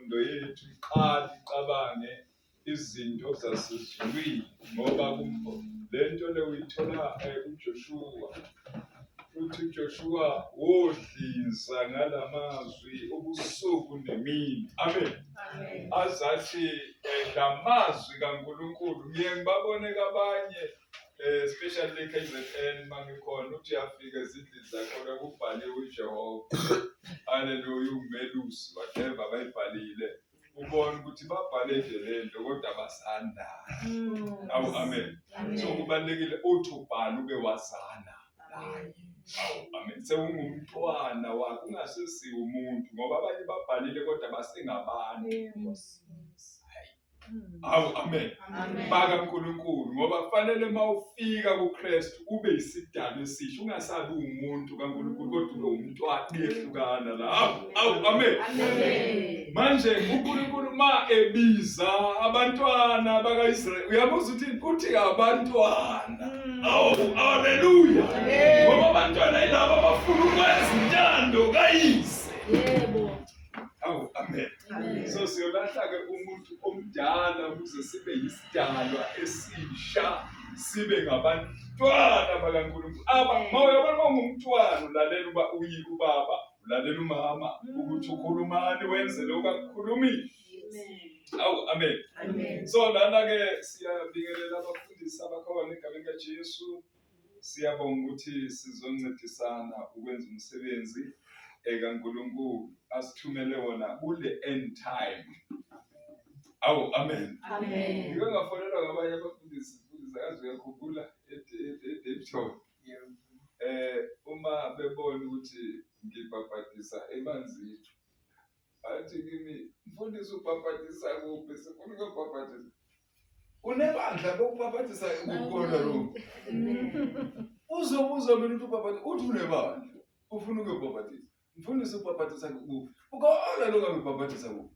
Ingqondo yethu iqale icabange izinto zasezulwini ngoba le nto le uyithola kuJoshuwa. Uthi uJoshuwa wodliza ngalamazwi ubusuku nemini. Amen. Azathi lamazwi kaNkulunkulu ngiye ngibabone kabanye especially KZN mangikhona uthi uyafika ezindlini zakhona kubhaliwe uJehova. Haleluya umelusi whatever bayibhalile. Ubona ukuthi babhale nje lento kodwa basandana. Awu amen. So kubalulekile uthi ubhala ube wazana naye. Awu amen. Sewungumntwana wakhe ungasesiwe umuntu ngoba abanye babhalile kodwa basengabantu. Awu amen. Baka uNkulunkulu ngoba kufanele mawufika kuKristu ube isidalwa esisha ungasabi umuntu kaNkulunkulu kodwa ube umntwana kuyehlukana la. Awu awu amen. Amen. Manje uNkulunkulu ma ebiza abantwana bakaIsrayeli uyabuza ukuthi uthi abantwana. Awu haleluya. Ngoba abantwana yilabo abafuna ukwenza intando kayise. Yebo. Awu amen. So siyolahla-ke umuntu omdala ukuze sibe yisidalwa esisha sibe ngabantwana bakaNkulunkulu. Aba mawuyabona uma ungumntwana ulalela uba uyi ubaba, ulalela umama ukuthi ukhulumani wenze lokhu akukhulumile. Awu amen. Amen. So lana-ke siyabingelela abafundisi abakhona egameni kaJesu. Siyabonga ukuthi sizoncedisana ukwenza umsebenzi ekaNkulunkulu asithumele wona kule end time. Awu amen. Amen. Ngike ngafonelwa ngabanye abafundisi, mfundisi akaze uyakhumbula eDaveyton. Uma bebona ukuthi ngibhabhadisa emanzini athi kimi mfundisi ubhabhadisa kuphi sifuna ukuyobhabhadisa unebandla lokubhabhadisa kukona lo uzobuza mina ukuthi ubhabhadisa uthi unebandla ufuna ukuyobhabhadisa mfundisi ubhabhadisa kuphi ukona lo ngakubhabhadisa kuphi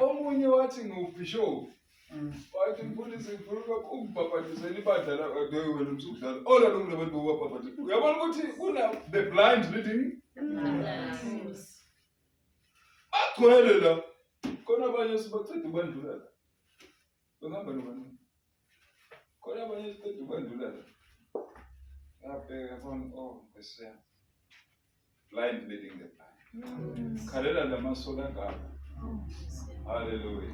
omunye wathi ngiwubhishophu wathi mfundisi ngifuna ukubhabhadisela ibandla la wena umsukudlala ola lo kunabantu bokubhabhadisa uyabona ukuthi kuna the blind leading bagcwele la khona abanye sibaceda ubandlula la bengihamba nobani khona abanye siceda ubandlula la ngabheka bona oh nkosi yami blind leading the blind khalela lamasola angaka haleluya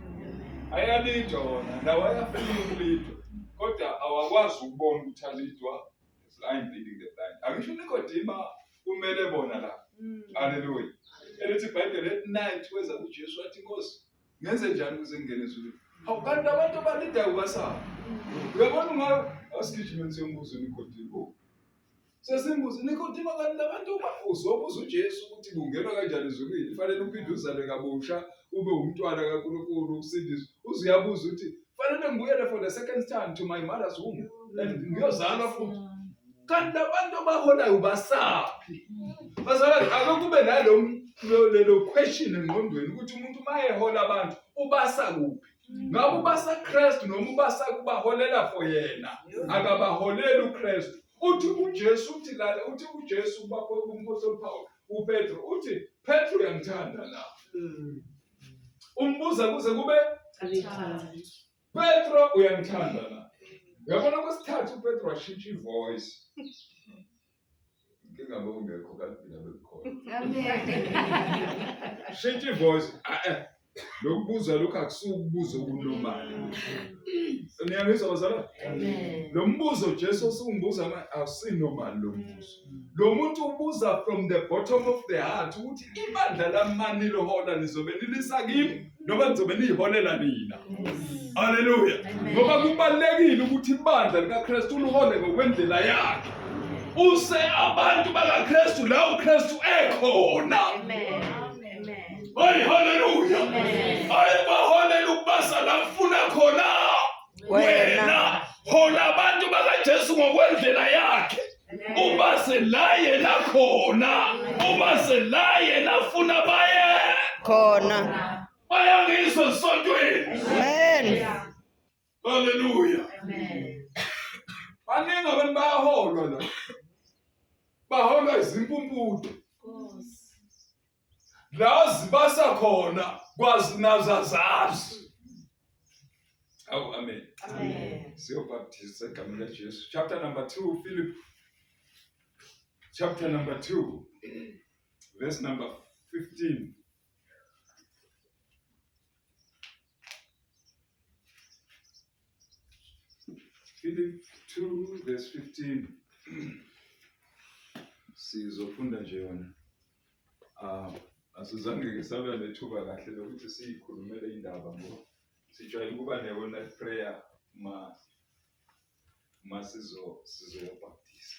ayalidwa wona nawo ayafuna ukulidwa kodwa awakwazi ukubona ukuthi alidwa blind leading the blind angisho uNikodima kumele bona la haleluya elithi iBhayibheli at night weza kuJesu wathi Nkosi ngenze njani ukuze ngingene ezulwini hawu kanti abantu abalidayo basaba uyabona ungayo asigijimeni siyombuza uNikodima oh sesimbuza Nikodima kanti labantu uzobuza uJesu ukuthi kungenwa kanjani ezulwini fanele uphinde uzalwe kabusha ube umntwana kaNkulunkulu usindiswe uze uyabuza ukuthi fanele ngibuyele for the second time to my mother's womb and ngiyozalwa futhi kanti labantu abaholayo basaphi bazalwane ake kube nalo lelo question engqondweni ukuthi umuntu uma ehola abantu ubasa kuphi ngabe ubasa Kristu noma ubasa kubaholela for yena akabaholeli uKristu uthi uJesu uthi lala uthi uJesu kumpostoli Paul uPetro uthi Petro uyangithanda la umbuza kuze kube Petro uyangithanda la uyabona kwesithathu uPetro washintsha ivoice inkinga bowungekho kanti mina bekukhona shintsha ivoice eh lokubuza lokhu akusukubuza okunormal niyangizwa bazalwane lo mbuzo Jesu osungibuza manje awusinormal lo mbuzo lo muntu ubuza from the bottom of the heart ukuthi ibandla lamani lihola nizobe nilisa kimi noma nizobe niyiholela nina haleluya ngoba kubalulekile ukuthi ibandla likaKristu lihole ngokwendlela yakhe use abantu bakaKristu la uKristu ekhona hayi haleluya hayi baholela ukubasa la kufuna khona wena hola abantu bakaJesu ngokwendlela yakhe ubase la yena khona ubase la yena afuna baye khona bayangizwa esontweni amen haleluya baningi abantu bayaholwa la baholwa izimpumputhe La zibasa khona kwazi nazo azazi. Awu amen. Amen. Siyobaptiza egameni likaJesu. Chapter number 2 Philip chapter number 2 verse number 15. Philip 2 verse 15. Sizofunda nje yona. Ah, asizange ke sabe nethuba kahle lokuthi siyikhulumele indaba ngoba sijwayele ukuba ne-all night prayer ma ma sizo sizoyobhaptiza.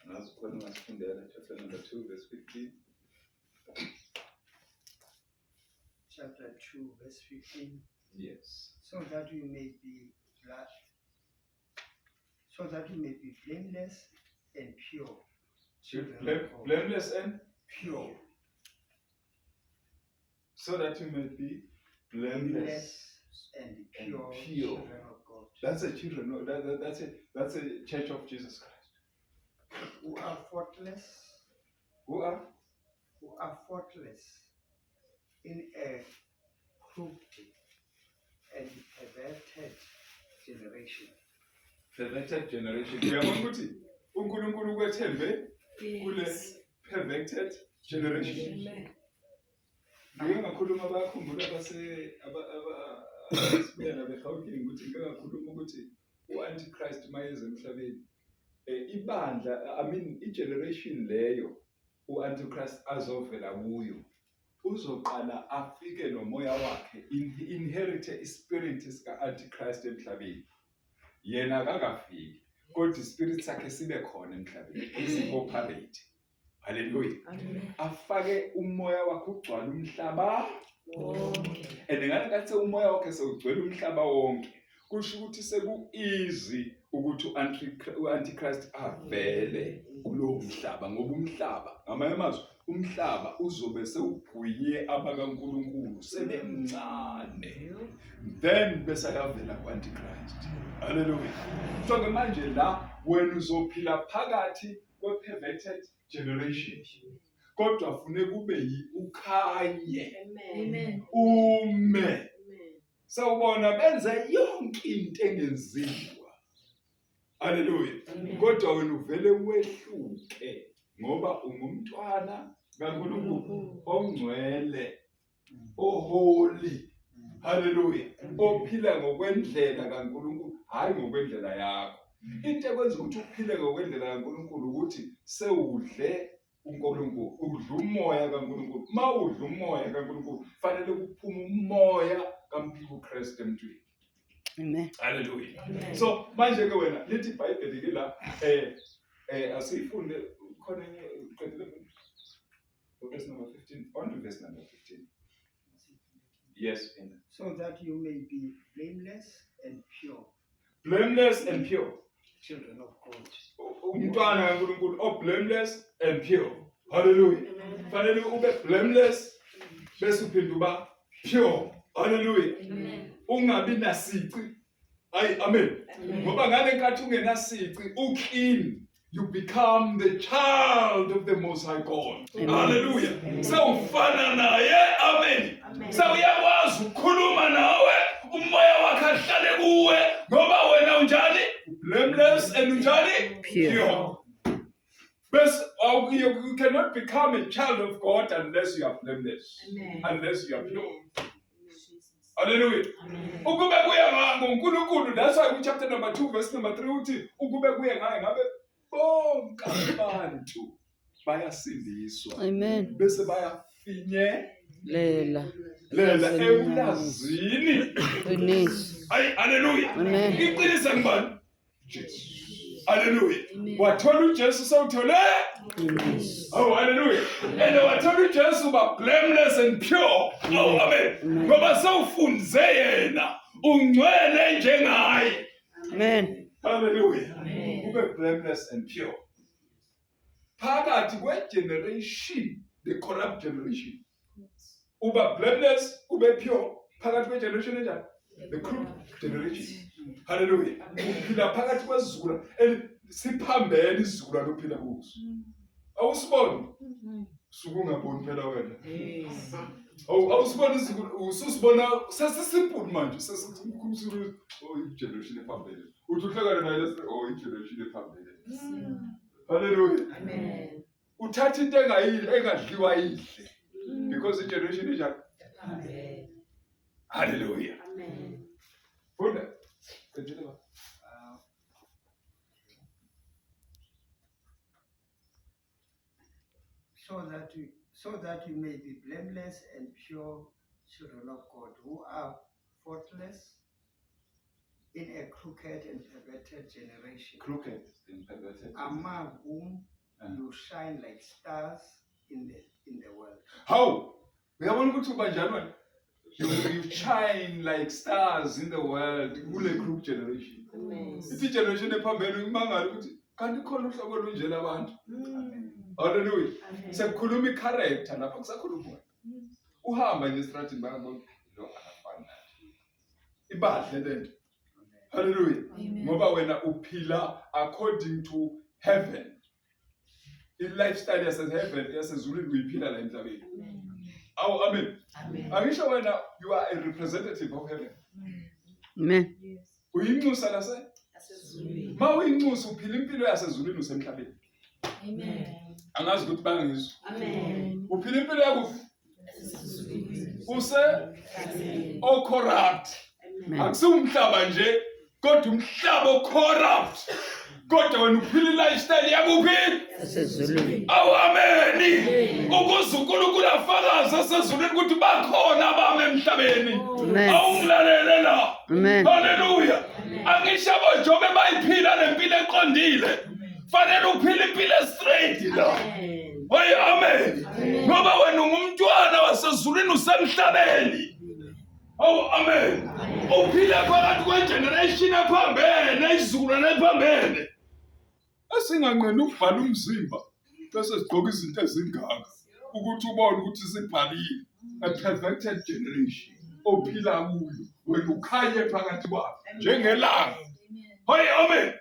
Angazi khona ungasifundela chapter number 2 verse 15. Chapter 2, verse 15. Yes. So that we may be so that we may be blameless and pure. Children of God. Blameless and Pure. So that you may be blameless and and pure, pure. children of God. That's a children. No, that's a church of Jesus Christ. Who are faultless. Who are? Who are faultless in a crooked and perverted generation. Perverted generation. Uyabona ukuthi uNkulunkulu ukwethembe kule perverted generation. Amen. Ngike ngakhuluma bayakhumbula abasibuya nabeGauteng ukuthi ngike ngakhuluma ukuthi u-Antichrist mayeza emhlabeni, ibandla, I mean i-generation leyo u-Antichrist azovela kuyo, uzoqala afike nomoya wakhe, inherit ispirit sika-Antichrist emhlabeni. Yena akakafiki, kodwa ispirit sakhe sibe khona emhlabeni, si-operate. Hallelujah. Amen. Afake umoya wakhe ugcwale umhlaba wonke. And ngale nkathi umoya wakhe sewugcwele umhlaba wonke, kusho ukuthi seku-easy ukuthi u-Antichrist avele kulowo mhlaba, ngoba umhlaba, ngamanye amazwi, umhlaba uzobe sewugwinye abakaNkulunkulu sebemncane, then bese ayavela ku-Antichrist. Hallelujah. So ke manje la wena uzophila phakathi kwe-perverted generation, kodwa fune kube ukhanye. Amen. Ume. Amen. Sawubona benze yonke into engenziwa. Hallelujah. Kodwa wena uvele wehluke ngoba ungumntwana kaNkulunkulu ongcwele, oholi. Hallelujah. Ophila ngokwendlela kaNkulunkulu, hayi ngokwendlela yakho. Into ekwenza ukuthi uphile ngokwendlela kaNkulunkulu ukuthi sewudle uNkulunkulu, udla umoya kaNkulunkulu. Uma udla umoya kaNkulunkulu, fanele kuphume umoya kaMphiko Christ emntwini. Amen. Hallelujah. Amen. So manje ke wena lithi iBhayibheli ke la asifunde khona enye uqedile verse number 15 on to verse number 15. Yes, Amen. So that you may be blameless and pure. Blameless and pure. Children of God. Umntwana kaNkulunkulu o blameless and pure. Hallelujah. Amen. Fanele ube blameless bese uphinda uba pure. Hallelujah. Amen. Ungabi nasici. Ayi, amen. Ngoba ngale nkathi ungenasici, uclean, you become the child of the Most High God. Amen. Hallelujah. Sewufana naye, amen. Amen. Sewuyakwazi ukukhuluma nawe, umoya wakhe ahlale kuwe, ngoba wena unjani? Blameless and unjani? Pure. Bese you cannot become a child of God unless you are blameless. Amen. Unless you are pure. Amen. Hallelujah. Amen. Ukube kuye ngoNkulunkulu, that's why chapter number 2 verse number 3 uthi ukube kuye ngaye ngabe bonke abantu bayasindiswa. Amen. Bese bayafinye Lela. lela ekulazini. Qiniso. Ayi, hallelujah. Amen. Iqinisa ngubani? Jesu. Hallelujah. Wathola uJesu sewuthole? Qiniso. Oh, hallelujah. And wathola uJesu ba blameless and pure. Oh, amen. Ngoba sewufunze yena, ungcwele njengaye. Amen. Hallelujah. Amen. Ube blameless and pure. Phakathi kwe-generation, the corrupt generation. Uba blameless, ube pure. Phakathi kwe-generation enjani? The crooked generation. Hallelujah. Uphila phakathi kwesizukulwane and siphambene isizukulwane ophila kuso. Awusiboni? Suke ungaboni phela wena. Awu awusiboni ususibona sesisimple manje sesikhumsulu oh igeneration ephambili. Uthi uhlangane naye lesi oh igeneration ephambili. Hallelujah. Amen. Uthatha into engayidli engadliwa idle because igeneration enjani? Amen. Hallelujah. Amen. Funda. Qedile ba. So that you may be blameless and pure children of God, who are faultless in a crooked and perverted generation, Crooked and perverted. among whom you shine like stars in the world. Hawu, uyabona ukuthi uba njani wena? You shine like stars in the world kule crooked generation. Amen. Ithi generation ephambene imangala ukuthi kanti khona uhlobo olunje labantu. Hallelujah. Sekukhuluma i-character lapha kusakhuluma wena. Uhamba nje estradini bayabona lo akafani nathi. Ibadle lento. Hallelujah. Ngoba wena uphila according to heaven. I-lifestyle yase heaven yasezulwini uyiphila la emhlabeni. Awu amen. Amen. Angisho wena you are a representative of heaven. Amen. Uyinxusa lase Asezulwini. Ma uyinxusa uphila impilo yasezulwini usemhlabeni. Amen. Angazi ukuthi bangizwa. Amen. Uphila impilo yakuphi? Asezulwini. Use Amen. o-corrupt. Amen. Akusiwumhlaba nje kodwa umhlaba o-corrupt. Kodwa wena uphila i-lifestyle yakuphi? Asezulwini. Awu ameni. Ukuze uNkulunkulu afakaze esezulwini ukuthi bakhona abami emhlabeni. Amen. Awungilalele la. Amen. Haleluya. Angisho aboJobe bayiphila lempilo eqondile. Fanele uphile impilo straight la. Amen. Hayi amen. Ngoba wena ungumntwana wasezulwini usemhlabeni. Oh amen. Uphila phakathi kwegeneration ephambene, isizukulwane ephambene. Esinganqeni ukubhala umzimba bese sigqoka izinto ezingaka ukuthi ubone ukuthi sibhalile. A perfected generation ophila kuyo wena ukhanye phakathi kwabo njengelanga. Hayi amen.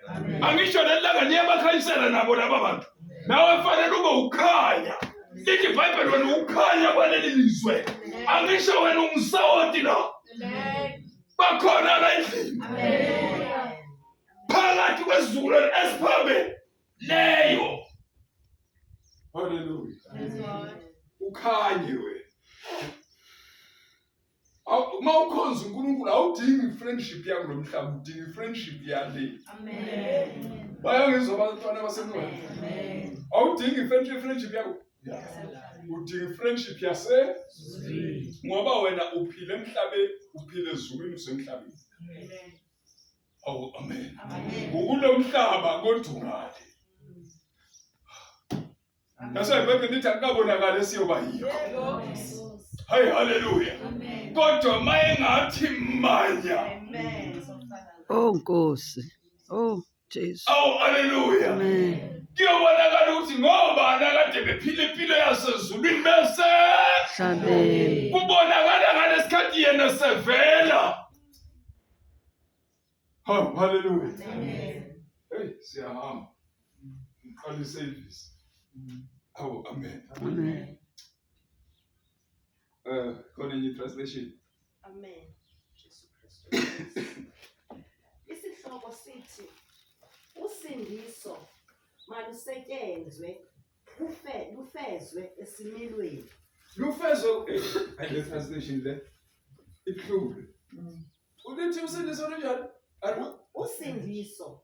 Angisho lelanga liyabakhanyisela nabo laba bantu. Nawe fanele ube ukhanya. Lithi iBhayibheli wena ukhanya kwaleli lizwe. Angisho wena ungusawoti la. Bakhona la endlini. Phakathi kwesizukulwane esiphambe leyo. Hallelujah. Ukhanye wena. Uma ukhonza uNkulunkulu awudingi friendship yakulo mhlaba, udinga friendship yale. Amen. Bayangizwa abantwana basemoya. Amen. Awudingi friendship yakho. Udinga friendship yase ngoba wena uphile emhlabeni, uphile ezulwini usemhlabeni. Awu amen. Ukulo mhlaba kodwa ungale. That's why iBhayibheli lithi akukabonakali esiyoba yikho. Hayi haleluya. Kodwa mayengathi manya. Oh Nkosi. Oh Jesu. Awu haleluya. Amen. Kuyobonakala ukuthi ngoba nakade bephila impilo yasezulwini bese Hlabeni. kubonakala ngalesikhathi yena sevela. Ha haleluya. Hey siyahamba. Ngiqala iservice. Awu amen. Amen. Khona enye translation. Amen. Jesu Kristu. Isihloko sithi usindiso malusetshenzwe kufe lufezwe esimilweni. Lufezo eh le translation le ibuhlungu. Ulithi usindiso lunjani? Usindiso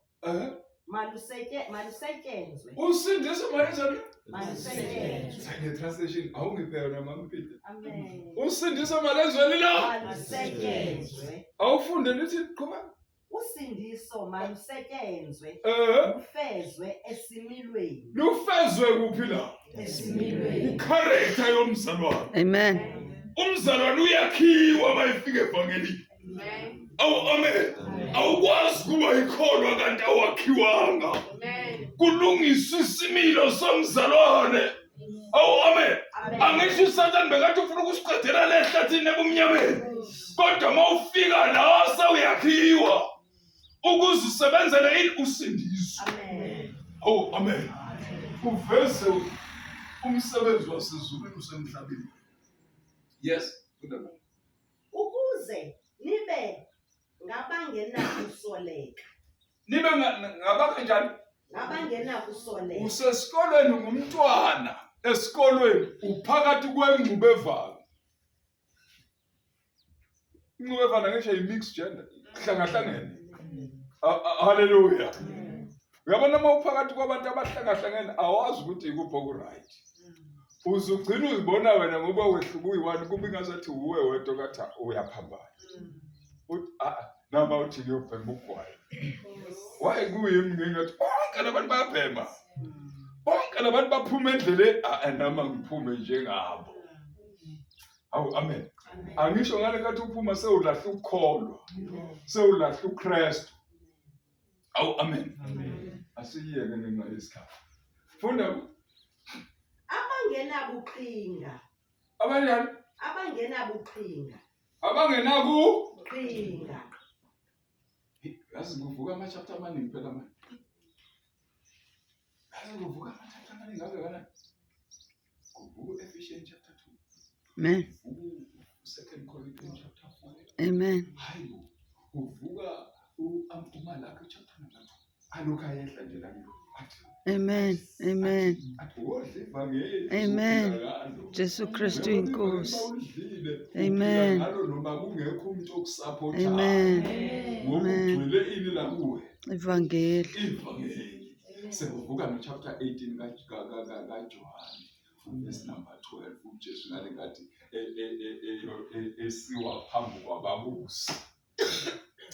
malusetshenzwe Usindiso malusetshenzwe. Malusetshenzwe. Le translation awungiphe yona mama Peter. Amen. Usindiso malezweni la. Malusetshenzwe. Awufunde lithi qhuba. Usindiso malusetshenzwe lufezwe esimilweni. Lufezwe kuphi la? Esimilweni. Ucharacter yomzalwane. Amen. Umzalwane uyakhiwa mayifika evangelini. Awu amen. Awukwazi kuba ikholwa kanti awakhiwanga. Kulungiswa isimilo somzalwane. Awu amen. Angisho uSathane bekathi ufuna ukusiqedela le hlathini ebumnyameni. Kodwa mawufika la sewuyakhiwa ukuze usebenzele ini usindiso. Amen. Awu amen. Kuveze Umsebenzi wasezulwini usemhlabeni. Yes, funda baba. Ukuze nibe ngabangenakusoleka. Nibe ngaba kanjani? Ngabangenakusoleka. Usesikolweni ngumntwana esikolweni uphakathi kwengxubevalo. Ingxubevalo ngisho yi-mixed gender, hlangahlangene. Hallelujah. Uyabona uma uphakathi kwabantu abahlangahlangene awazi ukuthi ikuphi oku-right. Uzugcina uzibona wena ngoba wehluka uyi-one kuba ingazathi wuwe wedwa kathi uyaphambana. Uthi ah nama uthi ngiyobhema ugwayi. Waye kuyimi ngingathi bonke labantu bayabhema. Bonke labantu baphuma endleleni ah nama ngiphume njengabo. Awu amen. Angisho ngale nkathi uphuma sewulahla ukukholwa. Sewulahla uKristu. Awu amen. Asiyeke ngenxa yesikhathi. Funda Abangenabuqhinga. Abanjani? Abangenabuqhinga. Abangenaku qhinga. Yazi kuvuka ama-chapter amaningi phela manje. Yazi kuvuka ama-chapter amaningi angakanani? Kuvuka u-Ephesians chapter 2. Amen. Kuvuka u-Second Corinthians chapter 4. Amen. Hayi bo, kuvuka uMalaki chapter number 2. Alokhu ayehla nje la athi Amen. Amen. athi wodla ivangeli. Amen. uzophila ngalo. Jesu Kristu Uyabona inkosi. ivangeli uma ulidlile, Amen. uphila ngalo noma kungekho umuntu okusapothayo. Amen. Ngoba Amen. ugcwele ini la kuwe? Ivangeli. Ivangeli. Sekuvuka no-chapter 18 kaJohane verse number 12 uJesu ngale ngathi esiwa phambi kwababusi.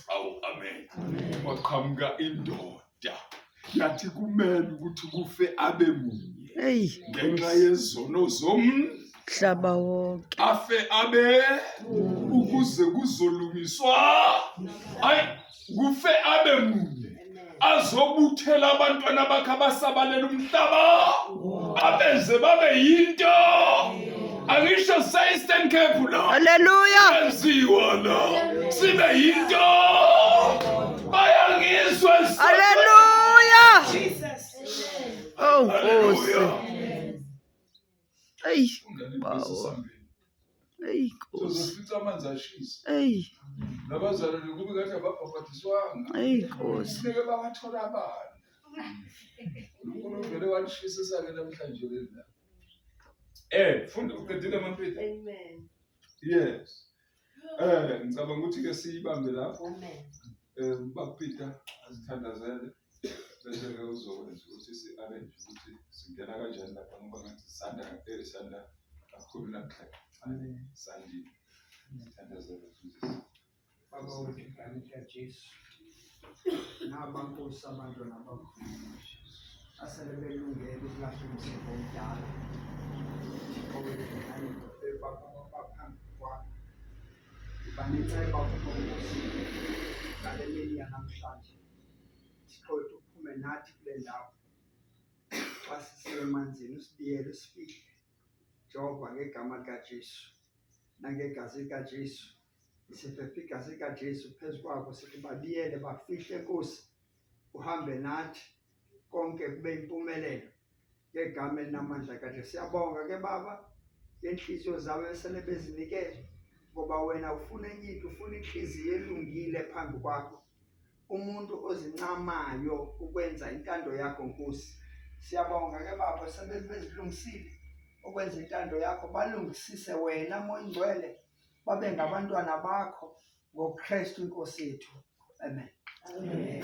Awu amen. Kwaqhamuka indoda yathi kumele ukuthi kufe abe munye Hey. ngenxa yezono Mhlaba wonke. afe abe ukuze kuzolungiswa ayi kufe abe munye azobuthela abantwana bakhe abasabalela umhlaba abenze babe yinto angisho se-Eastern Cape la Hallelujah. enziwa la sibe yinto bayangizwa Hallelujah. Oh Nkosi. Hey. Bawo. Hey Nkosi. Sizofica amanzi ashisa Hey. nabazalwane kube kathi ababhabhadiswanga Hey Nkosi. funeke bawathola abana uNkulunkulu vele walishisisa-ke namhlanje leli la funda uqedile mampita Amen. Yes. Ngicabanga ukuthi ke siyibambe lapho. Amen. Baba Peter asithandazele bese ke uzokwenza ukuthi si-arrange ukuthi singena kanjani lapha ngoba ngathi sanda sanda kakhulu namhlanje. Sandile. Sithandazele mfundisi. Baba wethu egameni likaJesu. Naba Nkosi abantwana bakho asele belungele ukulahla umzimba omdala. Thixo wethu nani baphambi kwakho. Banenceba kubo Nkosi ngale mini yanamhlanje. Thixo wethu uphume nathi kule ndawo. Xa sisemanzini usibiyele usifihle. Jehova ngegama likaJesu nangegazi likaJesu. Siphepha igazi likaJesu phezu kwabo sithi babiyele bafihle Nkosi uhambe nathi konke kube impumelelo ngegama elinamandla kaJesu. Siyabonga ke Baba ngenhliziyo zabo esele bezinikele ngoba wena ufuna enye into, ufuna inhliziyo elungile phambi kwakho, umuntu ozincamayo ukwenza intando yakho Nkosi. Siyabonga ke Baba sebezilungisile ukwenza intando yakho, balungisise wena Moya Oyingcwele babe ngabantwana bakho ngoKristu inkosi yethu. Amen. Amen.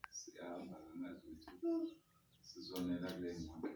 Siyahamba ngazi ukuthi sizonela kule ngqondo.